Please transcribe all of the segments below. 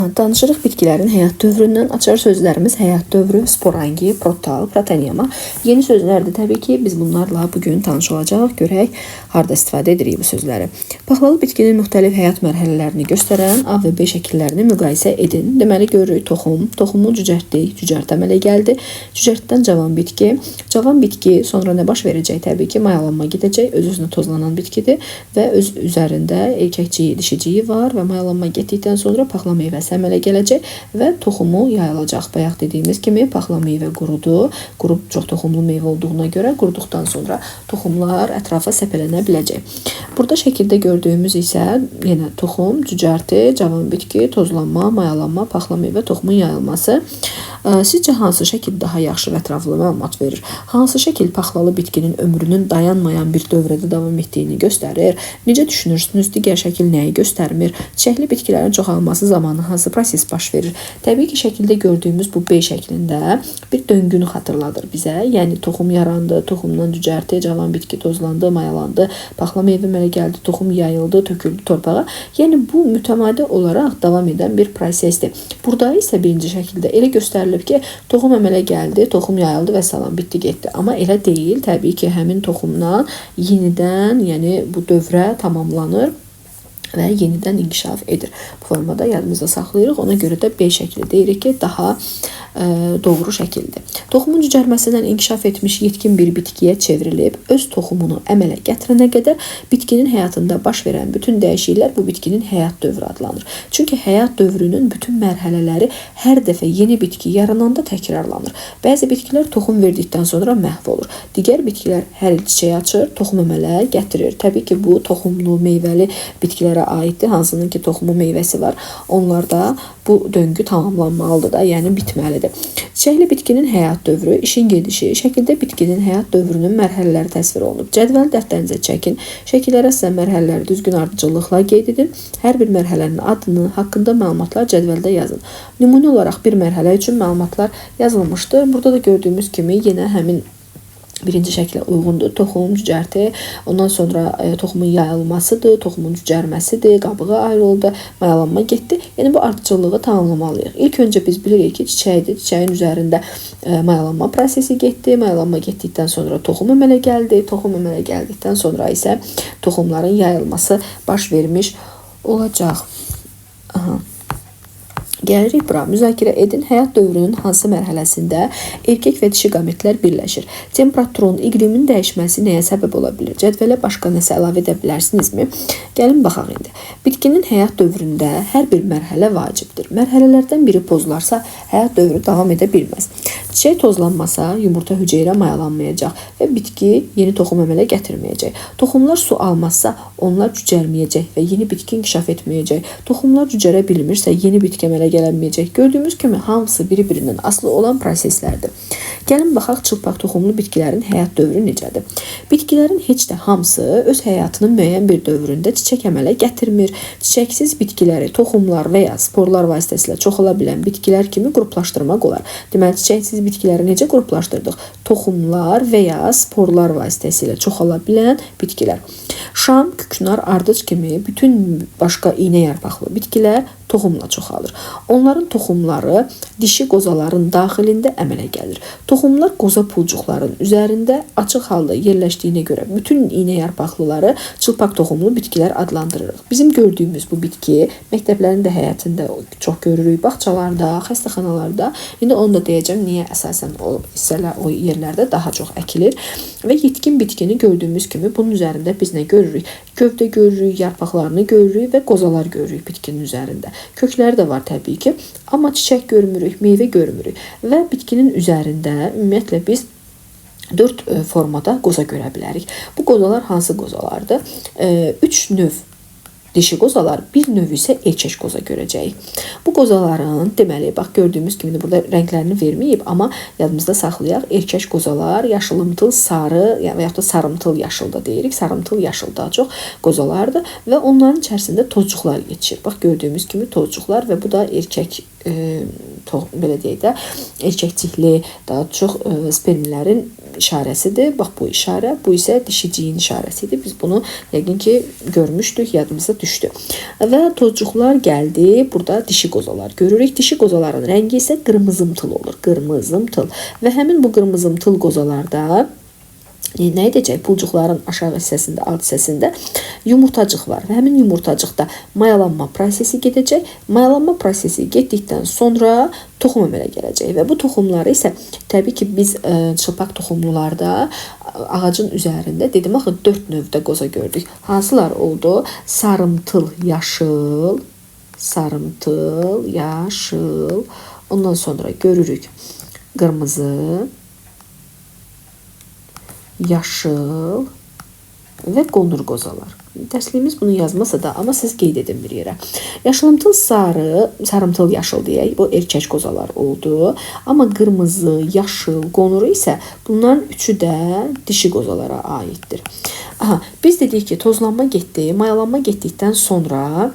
Danışırıq bitkilərin həyat dövründən. Açar sözlərimiz həyat dövrü, sporangi, protal, protonema. Yeni sözlərdir təbii ki, biz bunlarla bugün tanış olacağıq. Görək harda istifadə edirik bu sözləri. Paxlalı bitkinin müxtəlif həyat mərhələlərini göstərən A və B şəkillərini müqayisə edin. Deməli görürük toxum, toxumu cücərtdik, cücərt əmələ gəldi. Cücərtdən cavan bitki, cavan bitki sonra nə baş verəcək? Təbii ki, mayalanma gedəcək. Öz-özünə tozlanan bitkidir və öz üzərində erkəkciyi, dişiciyi var və mayalanma getdikdən sonra paxla meyvəsi əmələ gələcək və toxumu yayılacaq. Bayaq dediyimiz kimi paxla meyvə qurudu. Quru çox toxumlu meyvə olduğuna görə quruduqdan sonra toxumlar ətrafa səpələnə biləcək. Burada şəkildə gördüyümüz isə yenə toxum, cücərti, cavan bitki, tozlanma, mayalanma, paxla meyvə, toxumun yayılması. Sizcə hansı şəkil daha yaxşı və ətraflı məlumat verir? Hansı şəkil paxlalı bitkinin ömrünün dayanmayan bir dövrədə davam etdiyini göstərir? Necə düşünürsünüz? Digər şəkil nəyi göstərmir? Çiçəkli bitkilərin çoxalması zamanı hansı proses baş verir? Təbii ki, şəkildə gördüyümüz bu B şəklində bir döngünü xatırladır bizə. Yəni toxum yarandı, toxumdan cücərti, cavan bitki tozlandı, mayalandı, paxla meyvə əmələ gəldi, toxum yayıldı, töküldü torpağa. Yəni bu mütəmadi olaraq davam edən bir prosesdir. Burada isə birinci şəkildə elə göstərilib ki, toxum əmələ gəldi, toxum yayıldı və salam bitdi, getdi. Amma elə deyil. Təbii ki, həmin toxumdan yenidən, yəni bu dövrə tamamlanır və yenidən inkişaf edir. Bu formada yadımızda saxlayırıq. Ona görə də B şəkli deyirik ki, daha doğru şəkildir. Toxumun cücərməsindən inkişaf etmiş yetkin bir bitkiyə çevrilib öz toxumunu əmələ gətirənə qədər bitkinin həyatında baş verən bütün dəyişikliklər bu bitkinin həyat dövrü adlanır. Çünki həyat dövrünün bütün mərhələləri hər dəfə yeni bitki yarananda təkrarlanır. Bəzi bitkilər toxum verdikdən sonra məhv olur. Digər bitkilər hər il çiçək açır, toxum əmələ gətirir. Təbii ki, bu toxumlu, meyvəli bitkilərə aiddir. Hansının ki toxumu, meyvəsi var. Onlarda bu döngü tamamlanmalıdır da, yəni bitməlidir. Çiçəkli bitkinin həyat dövrü, işin gedişi, şəkildə bitkinin həyat dövrünün mərhələləri təsvir olunub. Cədvəli dəftərinizə çəkin. Şəkillərə sizə mərhələləri düzgün ardıcıllıqla qeyd edin. Hər bir mərhələnin adını, haqqında məlumatlar cədvəldə yazın. Nümunə olaraq bir mərhələ üçün məlumatlar yazılmışdır. Burada da gördüyümüz kimi yenə həmin birinci şəklə uyğundur. Toxum, cücərti, ondan sonra toxumun yayılmasıdır, toxumun cücərməsidir, qabığı ayrıldı, mayalanma getdi. Yəni bu ardıcıllığı tamamlamalıyıq. İlk öncə biz bilirik ki, çiçəkdir. Çiçəyin üzərində mayalanma prosesi getdi. Mayalanma getdikdən sonra toxum əmələ gəldi. Toxum əmələ gəldikdən sonra isə toxumların yayılması baş vermiş olacaq. Aha. Gəlirik bura. Müzakirə edin. Həyat dövrünün hansı mərhələsində erkək və dişi qametlər birləşir? Temperaturun, iqlimin dəyişməsi nəyə səbəb ola bilər? Cədvələ başqa nəsə əlavə edə bilərsinizmi? Gəlin baxaq indi. Bitkinin həyat dövründə hər bir mərhələ vacibdir. Mərhələlərdən biri pozularsa, həyat dövrü davam edə bilməz. Çiçək tozlanmasa, yumurta hüceyrə mayalanmayacaq və bitki yeni toxum əmələ gətirməyəcək. Toxumlar su almazsa, onlar cücərməyəcək və yeni bitki inkişaf etməyəcək. Toxumlar cücərə bilmirsə, yeni bitki əmələ gəlməyəcək. Gördüyümüz kimi hamısı bir-birindən asılı olan proseslərdir. Gəlin baxaq çılpaq toxumlu bitkilərin həyat dövrü necədir? Bitkilərin heç də hamısı öz həyatının müəyyən bir dövründə çiçək əmələ gətirmir. Çiçəksiz bitkiləri toxumlar və ya sporlar vasitəsilə çoxala bilən bitkilər kimi qruplaşdırmaq olar. Deməli, çiçəksiz bitkiləri necə qruplaşdırdıq? Toxumlar və ya sporlar vasitəsilə çoxala bilən bitkilər. Şam, küknar, ardıc kimi bütün başqa iynə yarpaqlı bitkilər toxumla çoxalır. Onların toxumları dişi qozaların daxilində əmələ gəlir. Toxumlar qoza pulcuqların üzərində açıq halda yerləşdiyinə görə bütün iynə yarpaqlıları çılpaq toxumlu bitkilər adlandırırıq. Bizim gördüyümüz bu bitki məktəblərin də həyətində çox görürük, bağçalarda, xəstəxanalarda. İndi onu da deyəcəm niyə əsasən o hissələr, o yerlərdə daha çox əkilir. Və yetkin bitkini gördüyümüz kimi bunun üzərində biz nə görürük? Gövdə görürük, yarpaqlarını görürük və qozalar görürük bitkinin üzərində. Kökləri də var təbii ki, amma çiçək görmürük, meyvə görmürük və bitkinin üzərində ümumiyyətlə biz 4 formada qoza görə bilərik. Bu qozalar hansı qozalardır? 3 növ dişi qozalar, bir növ isə erkək qoza görəcəyik. Bu qozaların, deməli, bax gördüyümüz kimi burada rənglərini verməyib, amma yadımızda saxlayaq. Erkək qozalar yaşılımtıl sarı, yəni və yaxud da sarımtıl yaşıl da deyirik. Sarımtıl yaşıl daha çox qozalardır və onların içərisində tozcuqlar yetişir. Bax gördüyümüz kimi tozcuqlar və bu da erkək belə deyək də, erkəkcikli daha çox spermlərin işarəsidir. Bax bu işarə, bu isə dişiciyin işarəsidir. Biz bunu yəqin ki görmüşdük, yadımıza düşdü. Və tozcuqlar gəldi. Burada dişi qozalar görürük. Dişi qozaların rəngi isə qırmızımtıl olur. Qırmızımtıl. Və həmin bu qırmızımtıl qozalarda nə edəcək? Pulcuqların aşağı hissəsində, alt hissəsində yumurtacıq var və həmin yumurtacıqda mayalanma prosesi gedəcək. Mayalanma prosesi getdikdən sonra toxum əmələ gələcək və bu toxumları isə təbii ki biz çılpaq toxumlularda ağacın üzərində dedim axı 4 növdə qoza gördük. Hansılar oldu? Sarımtıl, yaşıl, sarımtıl, yaşıl. Ondan sonra görürük qırmızı, yaşıl və qonur qozalar. Dərsliyimiz bunu yazmasa da, amma siz qeyd edin bir yerə. Yaşılımtıl sarı, sarımtıl yaşıl deyək, bu erkək qozalar oldu. Amma qırmızı, yaşıl, qonuru isə bunların üçü də dişi qozalara aiddir. Aha, biz dedik ki, tozlanma getdi, mayalanma getdikdən sonra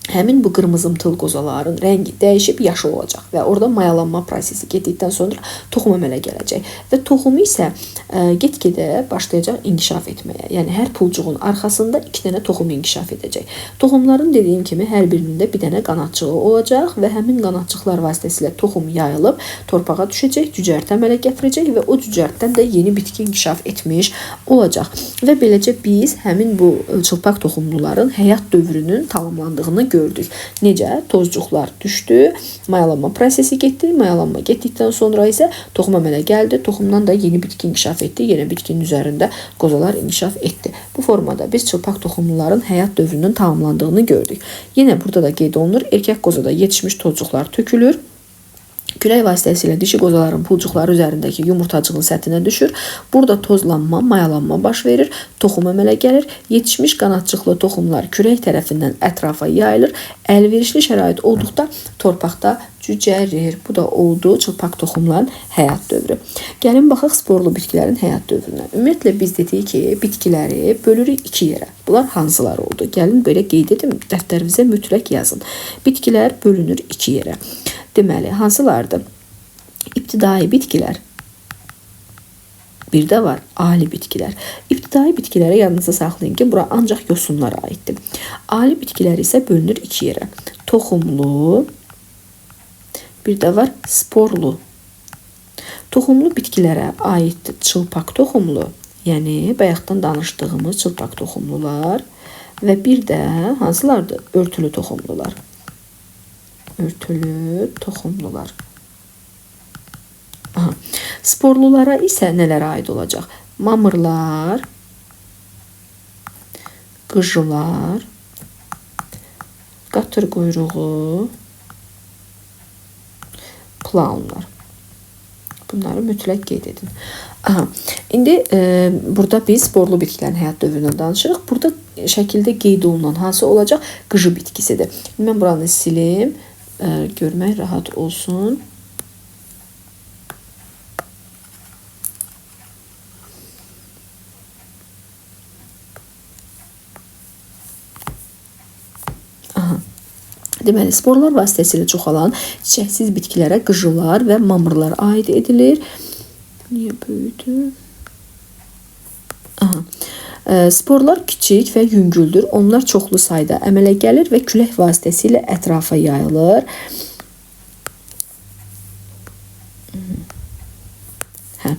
həmin bu qırmızımtıl qozaların rəngi dəyişib yaşıl olacaq və orada mayalanma prosesi getdikdən sonra toxum əmələ gələcək və toxumu isə get-gedə başlayacaq inkişaf etməyə. Yəni hər pulcuğun arxasında 2 dənə toxum inkişaf edəcək. Toxumların dediyim kimi hər birində bir dənə qanadcığı olacaq və həmin qanadcıqlar vasitəsilə toxum yayılıb torpağa düşəcək, cücərtə əmələ gətirəcək və o cücərtdən də yeni bitki inkişaf etmiş olacaq. Və beləcə biz həmin bu çılpaq toxumluların həyat dövrünün tamamlandığını gördük. Necə? Tozcuqlar düşdü, mayalanma prosesi getdi. Mayalanma getdikdən sonra isə toxum əmələ gəldi. Toxumdan da yeni bitki inkişaf etdi. Yenə bitkinin üzərində qozalar inkişaf etdi. Bu formada biz çılpaq toxumluların həyat dövrünün tamamlandığını gördük. Yenə burada da qeyd olunur. Erkək qozada yetişmiş tozcuqlar tökülür. Külək vasitəsilə dişi qozaların pulcuqları üzərindəki yumurtacığın səthinə düşür. Burada tozlanma, mayalanma baş verir, toxum əmələ gəlir. Yetişmiş qanadcıqlı toxumlar külək tərəfindən ətrafa yayılır. Əlverişli şərait olduqda torpaqda cücərir. Bu da oldu çılpaq toxumların həyat dövrü. Gəlin baxaq sporlu bitkilərin həyat dövrünə. Ümumiyyətlə biz dedik ki, bitkiləri bölürük iki yerə. Bunlar hansılar oldu? Gəlin belə qeyd edim, dəftərinizə mütləq yazın. Bitkilər bölünür iki yerə. Deməli, hansılardır? İbtidai bitkilər. Bir də var ali bitkilər. İbtidai bitkilərə yadınızda saxlayın ki, bura ancaq yosunlara aiddir. Ali bitkilər isə bölünür iki yerə. Toxumlu, bir də var sporlu. Toxumlu bitkilərə aiddir çılpaq toxumlu, yəni bayaqdan danışdığımız çılpaq toxumlular və bir də hansılardır? Örtülü toxumlular. Örtülü toxumlular. Aha. Sporlulara isə nələrə aid olacaq? Mamırlar, qıjılar, qatır quyruğu, plaunlar. Bunları mütləq qeyd edin. Aha. İndi burada biz sporlu bitkilərin həyat dövründən danışırıq. Burada şəkildə qeyd olunan hansı olacaq? Qıjı bitkisidir. İndi mən buranı silim, görmək rahat olsun. Aha. Deməli, sporlar vasitəsilə çoxalan çiçəksiz bitkilərə qıjılar və mamırlar aid edilir. Niyə böyüdü? Aha. Sporlar kiçik və yüngüldür. Onlar çoxlu sayda əmələ gəlir və külək vasitəsilə ətrafa yayılır. Hə.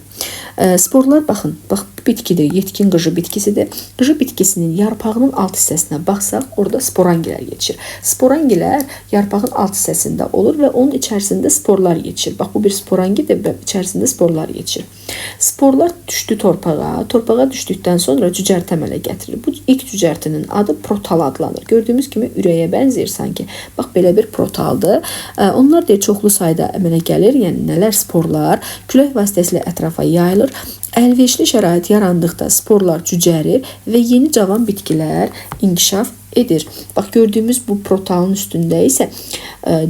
Sporlar baxın, bax bu bitkidir, yetkin qıjı bitkisidir. Qıjı bitkisinin yarpağının alt hissəsinə baxsaq, orada sporangilər yetişir. Sporangilər yarpağın alt hissəsində olur və onun içərisində sporlar yetişir. Bax bu bir sporangidir və içərisində sporlar yetişir. Sporlar düşdü torpağa. Torpağa düşdükdən sonra cücərtə əmələ gətirir. Bu ilk cücərtinin adı protal adlanır. Gördüyümüz kimi ürəyə bənzəyir sanki. Bax belə bir protaldır. Onlar deyir çoxlu sayda əmələ gəlir. Yəni nələr sporlar külək vasitəsilə ətrafa yayılır. Əlverişli şərait yarandıqda sporlar cücərir və yeni cavan bitkilər inkişaf edir. Bax gördüyümüz bu protalın üstündə isə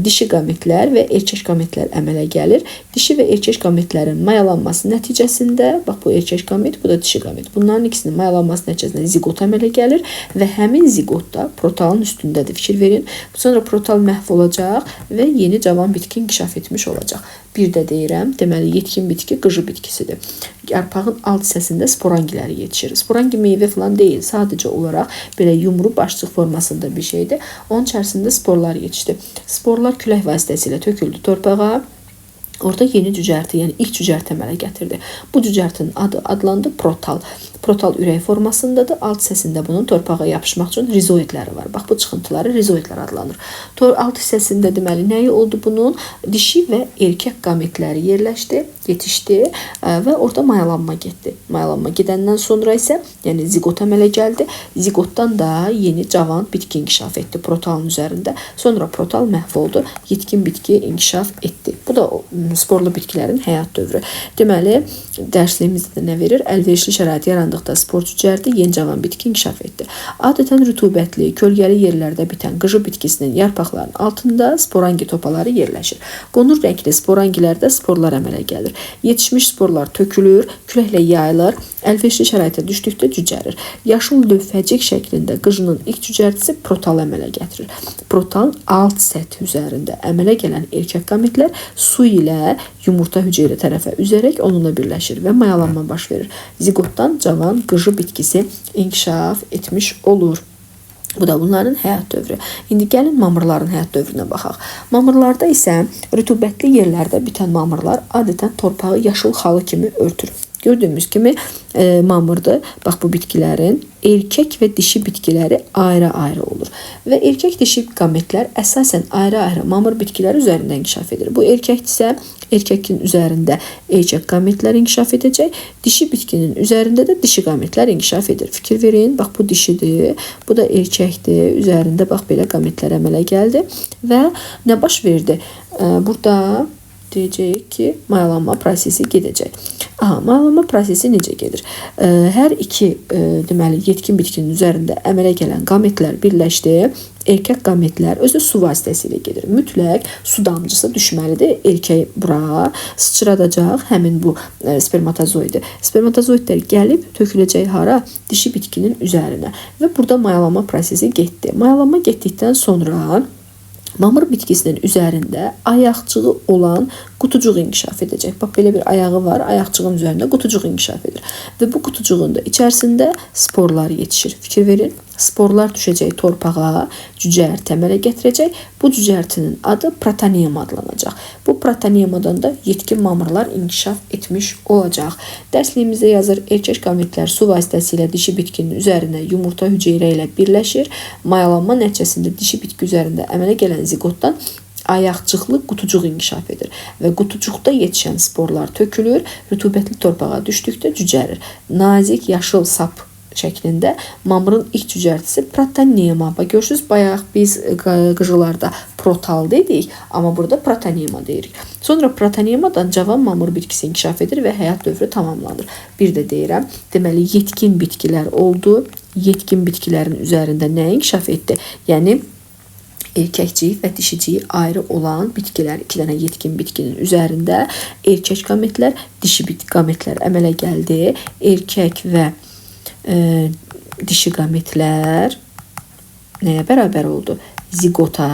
dişi qametlər və erkək qametlər əmələ gəlir. Dişi və erkək qametlərin mayalanması nəticəsində, bax bu erkək qamet, bu da dişi qamet. Bunların ikisinin mayalanması nəticəsində ziqot əmələ gəlir və həmin ziqot da protalın üstündədir. Fikir verin. Sonra protal məhv olacaq və yeni cavan bitki inkişaf etmiş olacaq. Bir də deyirəm, deməli yetkin bitki qıcı bitkisidir. Yarpağın alt hissəsində sporangiləri yetişir. Sporangi meyvə falan deyil, sadəcə olaraq belə yumru başçıq formasında bir şeydir. Onun içərisində sporlar yetişdi. Sporlar külək vasitəsilə töküldü torpağa. Orada yeni cücərti, yəni ilk cücərti əmələ gətirdi. Bu cücərtinin adı adlandı protal. Protal ürək formasındadır. Alt hissəsində bunun torpağa yapışmaq üçün rizoidləri var. Bax bu çıxıntıları rizoidlər adlanır. Alt hissəsində deməli nəyi oldu bunun? Dişi və erkək qametləri yerləşdi, yetişdi və orada mayalanma getdi. Mayalanma gedəndən sonra isə, yəni ziqot əmələ gəldi. Ziqotdan da yeni cavan bitki inkişaf etdi protalın üzərində. Sonra protal məhv oldu. Yetkin bitki inkişaf etdi. Bu da sporlu bitkilərin həyat dövrü. Deməli, dərsliyimizdə də nə verir? Əlverişli şərait yarandıqda spor cücərdi, yeni cavan bitki inkişaf etdi. Adətən rütubətli, kölgəli yerlərdə bitən qıcı bitkisinin yarpaqlarının altında sporangi topaları yerləşir. Qonur rəngli sporangilərdə sporlar əmələ gəlir. Yetişmiş sporlar tökülür, küləklə yayılır, əlverişli şəraitə düşdükdə cücərir. Yaşıl lövhəcik şəklində qıcının ilk cücərtisi protal əmələ gətirir. Protalın alt səthi üzərində əmələ gələn erkək qametlər su ilə yumurta hüceyrə tərəfə üzərək onunla birləşir və mayalanma baş verir. Ziqotdan cavan qıcı bitkisi inkişaf etmiş olur. Bu da bunların həyat dövrü. İndi gəlin mamırların həyat dövrünə baxaq. Mamırlarda isə rütubətli yerlərdə bitən mamırlar adətən torpağı yaşıl xalı kimi örtür. Gördüyümüz kimi mamırdır. Bax bu bitkilərin erkək və dişi bitkiləri ayrı-ayrı olur. Və erkək dişi qametlər əsasən ayrı-ayrı mamır bitkiləri üzərində inkişaf edir. Bu erkəkdirsə, erkəkin üzərində erkək qametlər inkişaf edəcək. Dişi bitkinin üzərində də dişi qametlər inkişaf edir. Fikir verin, bax bu dişidir, bu da erkəkdir. Üzərində bax belə qametlər əmələ gəldi və nə baş verdi? Burada deyəcəyik ki, mayalanma prosesi gedəcək. Aha, mayalanma prosesi necə gedir? Hər iki deməli yetkin bitkinin üzərində əmələ gələn qametlər birləşdi. Erkək qametlər özü su vasitəsilə gedir. Mütləq su damcısı düşməlidir. Erkək bura sıçradacaq həmin bu spermatozoidi. Spermatozoidlər gəlib töküləcək hara? Dişi bitkinin üzərinə. Və burada mayalanma prosesi getdi. Mayalanma getdikdən sonra mamır bitkisinin üzərində ayaqcığı olan qutucuq inkişaf edəcək. Bax belə bir ayağı var, ayaqcığın üzərində qutucuq inkişaf edir. Və bu qutucuğun da içərisində sporlar yetişir. Fikir verin, sporlar düşəcək torpağa, cücərti əmələ gətirəcək. Bu cücərtinin adı protonema adlanacaq. Bu protonemadan da yetkin mamırlar inkişaf etmiş olacaq. Dərsliyimizdə yazır, erkək qametlər su vasitəsilə dişi bitkinin üzərinə yumurta hüceyrə ilə birləşir. Mayalanma nəticəsində dişi bitki üzərində əmələ gələn ziqotdan ayaqcıqlı qutucuq inkişaf edir və qutucuqda yetişən sporlar tökülür, rütubətli torpağa düşdükdə cücərir. Nazik yaşıl sap şəklində mamırın ilk cücərtisi protonema. Bax görürsüz, bayaq biz qıcılarda protal dedik, amma burada protonema deyirik. Sonra protonemadan cavan mamır bitkisi inkişaf edir və həyat dövrü tamamlanır. Bir də deyirəm, deməli yetkin bitkilər oldu. Yetkin bitkilərin üzərində nə inkişaf etdi? Yəni erkəkciyi və dişiciyi ayrı olan bitkilər, iki dənə yetkin bitkinin üzərində erkək qametlər, dişi qametlər əmələ gəldi. Erkək və dişi qametlər nəyə bərabər oldu? Ziqota.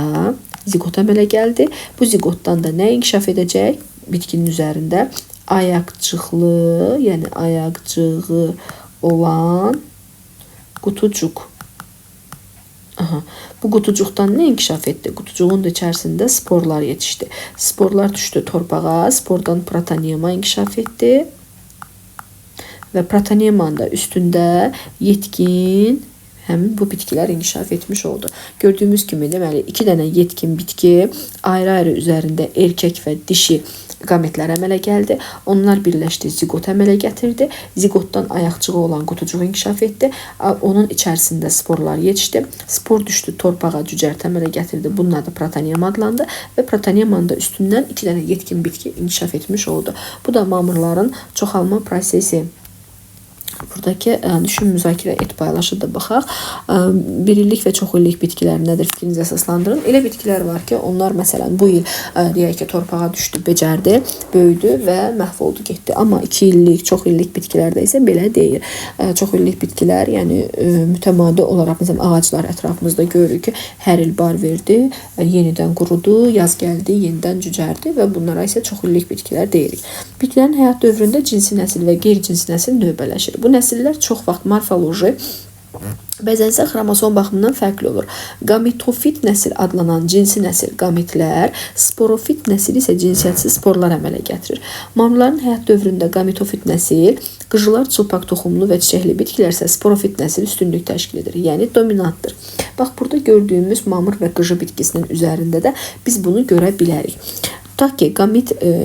Ziqot əmələ gəldi. Bu ziqotdan da nə inkişaf edəcək? Bitkinin üzərində ayaqcıqlı, yəni ayaqcığı olan qutucuq. Aha. Bu qutucuqdan nə inkişaf etdi? Qutucuğun da içərisində sporlar yetişdi. Sporlar düşdü torpağa, spordan protonema inkişaf etdi. Və protonemanın da üstündə yetkin həmin bu bitkilər inkişaf etmiş oldu. Gördüyümüz kimi, deməli, iki dənə yetkin bitki ayrı-ayrı üzərində erkək və dişi qametlər əmələ gəldi. Onlar birləşdi, ziqot əmələ gətirdi. Ziqotdan ayaqcığı olan qutucuq inkişaf etdi. Onun içərisində sporlar yetişdi. Spor düşdü torpağa, cücərti əmələ gətirdi. Bunun adı protonema adlandı və protonemanın da üstündən iki dənə yetkin bitki inkişaf etmiş oldu. Bu da mamırların çoxalma prosesi. Buradakı düşün, müzakirə et, paylaşı da baxaq. Bir illik və çox illik bitkilər nədir, fikrinizi əsaslandırın. Elə bitkilər var ki, onlar məsələn bu il deyək ki, torpağa düşdü, becərdi, böyüdü və məhv oldu, getdi. Amma 2 illik, çox illik bitkilərdə isə belə deyil. Çox illik bitkilər, yəni mütəmadi olaraq məsələn ağaclar ətrafımızda görürük ki, hər il bar verdi, yenidən qurudu, yaz gəldi, yenidən cücərdi və bunlara isə çox illik bitkilər deyirik. Bitkilərin həyat dövründə cinsi nəsil və qeyri-cinsi nəsil növbələşir. Bu nəsillər çox vaxt morfoloji, bəzən isə xromosom baxımından fərqli olur. Gametofit nəsil adlanan cinsi nəsil qametlər, sporofit nəsil isə cinsiyyətsiz sporlar əmələ gətirir. Mamırların həyat dövründə gametofit nəsil, qıcılar çılpaq toxumlu və çiçəkli bitkilər isə sporofit nəsil üstünlük təşkil edir. Yəni dominantdır. Bax, burada gördüyümüz mamır və qıcı bitkisinin üzərində də biz bunu görə bilərik. Tutaq ki,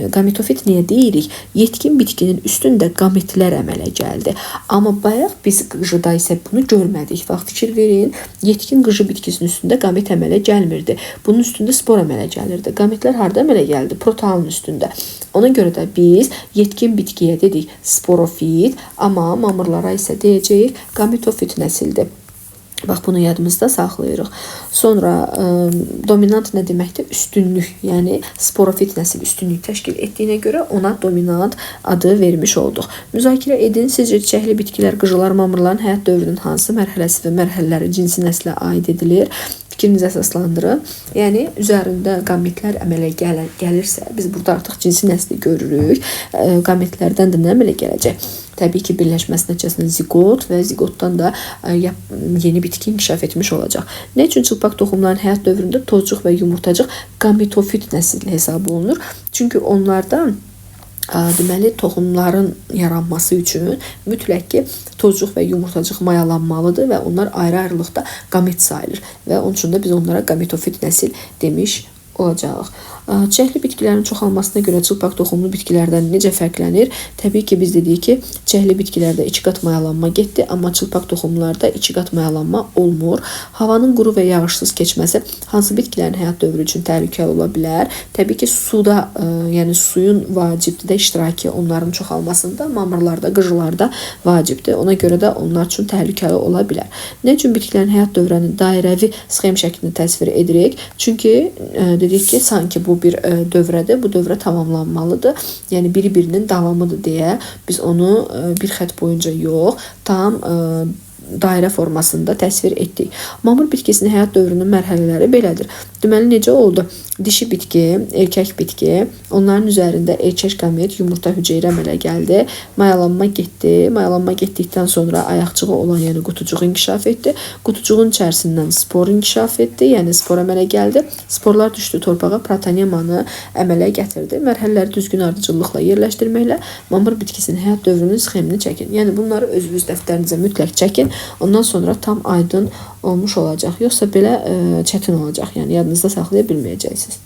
qametofit niyə deyirik? Yetkin bitkinin üstündə qametlər əmələ gəldi. Amma bayaq biz qıcıda isə bunu görmədik. Bax, fikir verin, yetkin qıcı bitkisinin üstündə qamet əmələ gəlmirdi. Bunun üstündə spor əmələ gəlirdi. Qametlər harda əmələ gəldi? Protalın üstündə. Ona görə də biz yetkin bitkiyə dedik sporofit, amma mamırlara isə deyəcəyik qametofit nəsildir. Bax, bunu yadımızda saxlayırıq. Sonra dominant nə deməkdir? Üstünlük, yəni sporofit nəsil üstünlük təşkil etdiyinə görə ona dominant adı vermiş olduq. Müzakirə edin. Sizcə çiçəkli bitkilər, qıcılar, mamırların həyat dövrünün hansı mərhələsi və mərhələləri cinsi nəslə aid edilir? Fikrinizi əsaslandırın. Yəni üzərində qametlər əmələ gəlirsə, biz burada artıq cinsi nəsli görürük. Qametlərdən də nə əmələ gələcək? Təbii ki, birləşməsi nəticəsində ziqot və ziqotdan da yeni bitki inkişaf etmiş olacaq. Nə üçün çılpaq toxumların həyat dövründə tozcuq və yumurtacıq qametofit nəsil hesab olunur? Çünki onlarda deməli, toxumların yaranması üçün mütləq ki, tozcuq və yumurtacıq mayalanmalıdır və onlar ayrı-ayrılıqda qamet sayılır və onun üçün də biz onlara qametofit nəsil demiş olacağıq. Çiçəkli bitkilərin çoxalmasına görə çılpaq toxumlu bitkilərdən necə fərqlənir? Təbii ki, biz dedik ki, çiçəkli bitkilərdə 2 qat mayalanma getdi, amma çılpaq toxumlarda 2 qat mayalanma olmur. Havanın quru və yağışsız keçməsi hansı bitkilərin həyat dövrü üçün təhlükəli ola bilər? Təbii ki, suda, yəni suyun vacibdir də iştirakı onların çoxalmasında, mamırlarda, qıcılarda vacibdir. Ona görə də onlar üçün təhlükəli ola bilər. Nə üçün bitkilərin həyat dövrünü dairəvi sxem şəklində təsvir edirik? Çünki dedik ki, sanki bu bir dövrədir, bu dövrə tamamlanmalıdır. Yəni biri-birinin davamıdır deyə biz onu bir xətt boyunca yox, tam dairə formasında təsvir etdik. Mamır bitkisinin həyat dövrünün mərhələləri belədir. Deməli, necə oldu? Dişi bitki, erkək bitki, onların üzərində erkək qamet, yumurta hüceyrə əmələ gəldi. Mayalanma getdi. Mayalanma getdikdən sonra ayaqcığı olan, yəni qutucuq inkişaf etdi. Qutucuğun içərisindən spor inkişaf etdi, yəni spor əmələ gəldi. Sporlar düşdü torpağa, protonemanı əmələ gətirdi. Mərhələləri düzgün ardıcıllıqla yerləşdirməklə mamır bitkisinin həyat dövrünün sxemini çəkin. Yəni bunları özünüz dəftərinizə mütləq çəkin. Ondan sonra tam aydın olmuş olacaq. Yoxsa belə çətin olacaq. Yəni yadınızda saxlaya bilməyəcəksiniz.